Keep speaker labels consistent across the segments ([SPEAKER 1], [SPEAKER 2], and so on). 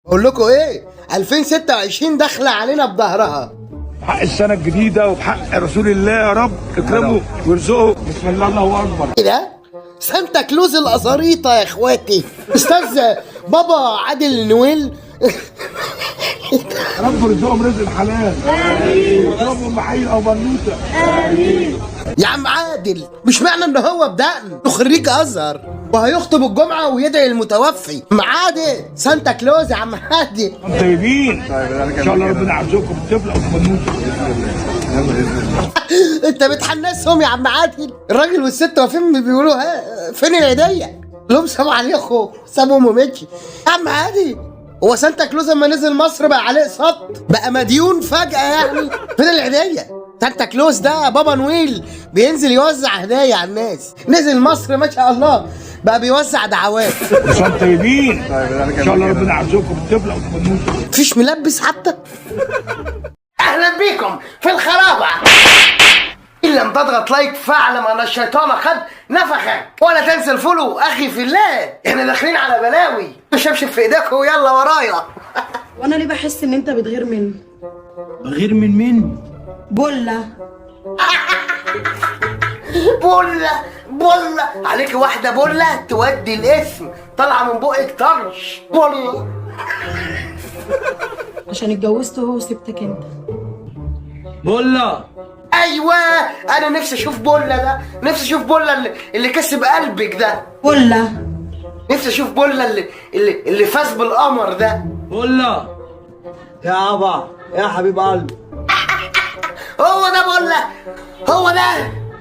[SPEAKER 1] اقول لكم ايه، 2026 داخله علينا بظهرها.
[SPEAKER 2] بحق السنة الجديدة وبحق رسول الله، يا رب اكرمه وارزقه. بسم الله، الله اكبر.
[SPEAKER 1] ايه ده؟ سانتا كلوز القزاريطه يا اخواتي. استاذ بابا عادل نويل.
[SPEAKER 2] يا رب ارزقهم رزق الحلال، امين. واكرمهم بحي او بنوته.
[SPEAKER 1] يا عم عادل، مش معنى ان هو بدقن خريج ازهر وهيخطب الجمعة ويدعي المتوفي. عم عادل سانتا كلوز يا عم عادل.
[SPEAKER 2] طيبين، ان شاء الله ربنا يرزقكم بطفل او بنوته.
[SPEAKER 1] انت بتحنسهم يا عم عادل. الراجل والست واقفين بيقولوا ها فين العيديه؟ لهم سلام عليكم، سابهم ومشي. يا عم عادل، هو سانتا كلوز لما نزل مصر بقى عليه قسط، بقى مديون فجأة يعني؟ فين العيدية؟ سانتا كلوز ده بابا نويل بينزل يوزع هدايا على الناس، نزل مصر ما شاء الله بقى بيوزع دعوات.
[SPEAKER 2] عشان طيبين، ان شاء الله ربنا يرزقكم بطفل او بنوته.
[SPEAKER 1] مفيش ملبس حتى. اهلا بيكم في الخرابه. ان لم تضغط like فاعلم ان الشيطان قد نفخك، ولا تنسى ال follow اخي في الله. احنا داخلين على بلاوي. شبشب في ايدك ويلا ورايا.
[SPEAKER 3] وانا ليه بحس ان انت بتغير منه؟
[SPEAKER 4] غير من مين؟
[SPEAKER 3] بولا.
[SPEAKER 1] بولا بولا عليك واحدة بولا تودي الاسم طالعه من بقك طرش بولا.
[SPEAKER 3] عشان اتجوزته هو وسبتك انت.
[SPEAKER 4] بولا.
[SPEAKER 1] ايوه، انا نفسي اشوف بولا ده، نفسي اشوف بولا اللي كسب قلبك ده.
[SPEAKER 3] بولا.
[SPEAKER 1] نفسي اشوف بولا اللي فاز بالقمر ده.
[SPEAKER 4] بولا يا ابا يا حبيب قلبي.
[SPEAKER 1] هو ده بولا، هو ده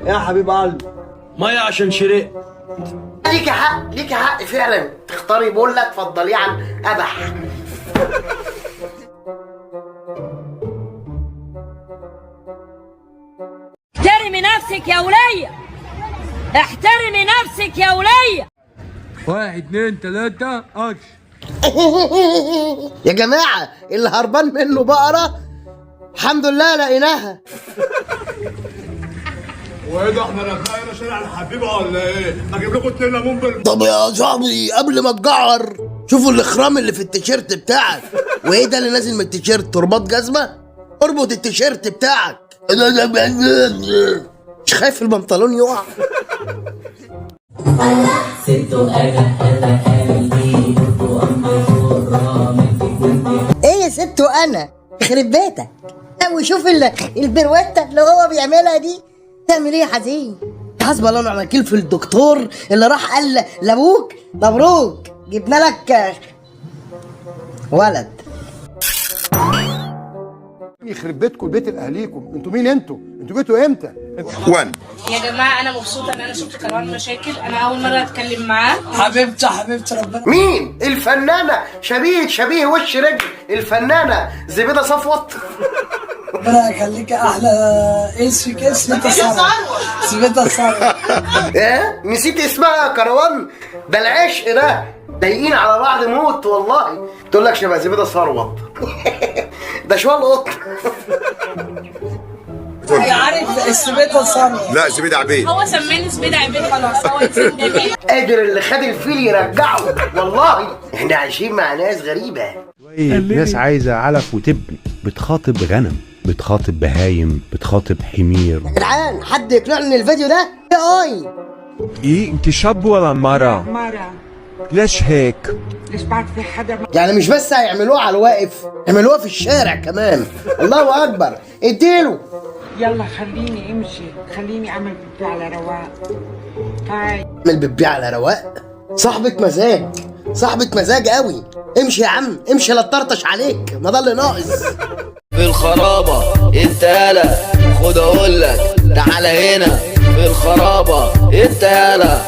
[SPEAKER 4] يا حبيب قلبي، مية عشان شرق.
[SPEAKER 1] ليك حق، ليك حق فعلا تختاري بولا، تفضليه عن ابح.
[SPEAKER 5] احترمي نفسك يا ولية، احترمي نفسك يا ولية.
[SPEAKER 4] 1 2 3 اكشن.
[SPEAKER 1] يا جماعة اللي هربان منه بقرة الحمد لله لقيناها.
[SPEAKER 2] وايه ده، احنا رايحين هنا شارع الحبيبة ولا ايه؟ اجيب لكم 2 ليمون بال
[SPEAKER 1] طب يا صاحبي قبل ما تجعر شوفوا الاخرام اللي في التيشيرت بتاعك. وايه ده اللي نازل من التيشيرت؟ ترباط جزمه؟ اربط التيشيرت بتاعك. مش خايف البنطلون يقع؟ ايه يا ست وانا يخرب بيتك. وشوف البروته اللي هو بيعملها دي. تعمل ايه يا حزين؟ حسب الله ونعم الوكيل في الدكتور اللي راح قال لابوك مبروك جبنا لك ولد.
[SPEAKER 6] يخرب بيتكم، بيت الاهاليكم، انتوا مين؟ انتوا جيتوا امتى؟
[SPEAKER 7] يا جماعة أنا مبسوطة إن أنا شفت كروان مشاكل، أنا أول مرة أتكلم معاه.
[SPEAKER 4] حبيبتي حبيبتي ربنا.
[SPEAKER 1] مين الفنانة شبيه وش رجل الفنانة زبيده صفوت؟
[SPEAKER 4] ربنا يخليك، احلى اسمك اسم ثروت، سبيتا ثروت.
[SPEAKER 1] ايه نسيت اسمها يا كروان؟ ده العشق ده، ضايقين على بعض موت والله. تقول لك شبه زبيده ثروت. ده شوال قط.
[SPEAKER 4] عارف السبيتا ثروت؟
[SPEAKER 6] لا زبيد عبيد.
[SPEAKER 7] هو سماني زبيدة عبيد، خلاص هو اسم جميل.
[SPEAKER 1] قادر اللي خد الفيل يرجعه. والله احنا عايشين مع ناس غريبة.
[SPEAKER 8] ناس عايزة علف وتبني، بتخاطب غنم، بتخاطب بهايم، بتخاطب حمير.
[SPEAKER 1] يا جدعان حد يقنعني ان الفيديو ده اي
[SPEAKER 9] ايه انت شاب ولا مرة؟
[SPEAKER 7] مرة.
[SPEAKER 9] ليش هيك؟
[SPEAKER 7] ليش بعد في حدا؟
[SPEAKER 1] يعني مش بس هيعملوها على الواقف، يعملوها في الشارع كمان. الله اكبر، اديله.
[SPEAKER 7] يلا خليني أمشي، خليني أعمل بيبي على رواق. هاي.
[SPEAKER 1] اعمل بيبي على رواق. صاحبة مزاج، صاحبة مزاج قوي. امشي يا عم امشي، لا تطرطش عليك، ما ده اللي ناقص.
[SPEAKER 10] في الخرابة انت يالا، خد اقول لك تعالى هنا. في الخرابة انت يالا،